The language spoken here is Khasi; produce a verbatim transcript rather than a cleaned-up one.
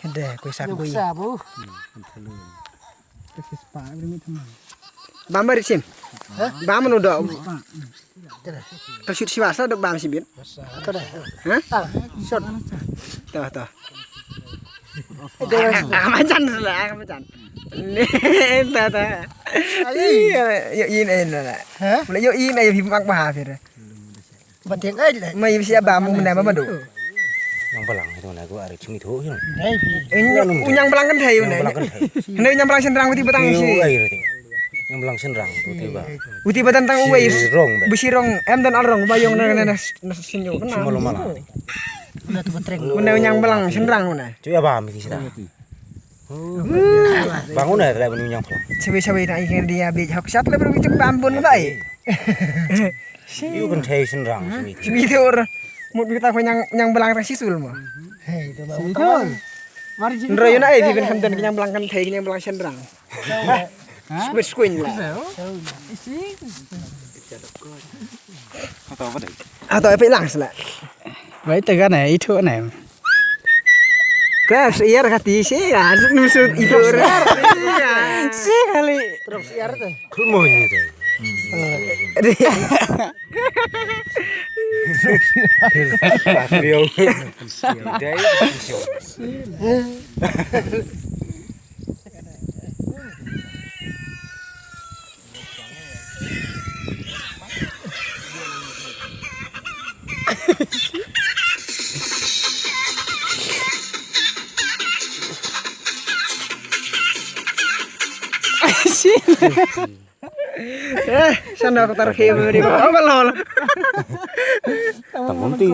Hede, kui sa kui. Ba mari sim. Ba manu do. Ka shoot siwa sa do ba sim bit. Ha? Shot. Toh, toh. Ah, ah, majan lah, ah, majan. Ni, ta, ta. Iya, yo, ini, ini lah. Hah? Yo, ini, yo, himak bah, Fir. Batin ai le. Mai bisi abam mun nama madu. Yang balang itu na gua ari cumi tu. Dai phi. Ini unyang balang kan thai. Yang balang kan thai. Hena unyang balang sendrang uti batang si. Ai rati. Yang balang sendrang tu tiba. Uti batang tang uwei. Rong. Bisi rong em dan al rong bayong na na na sinyo kena. Cuma lo malang. Una tu batreng. Una unyang balang sendrang una. Cuy abam bisi sida. Bangun dah tak menyunyang pula. Cabai-cabai tak ikan dia abis hok sat le baru kita bambun bai. Iu kan thai senrang sini. Sini tu orang mut kita ko nyang nyang belang tak sisul mo. Hei tu bau. Nro yuna ai phi ben kan nyang belang kan thai nyang belang senrang. Squid squid lah. Atau apa deh? Atau apa lang sela. Bai tegan eh itu ne. Ka share ka ti shi ya, nu su i dur. Shi kali. Terus share tu. Khul mo ni tu. Rio. Dai. Eh, sana ko tar khim di ba ba lol. Tang mun ti.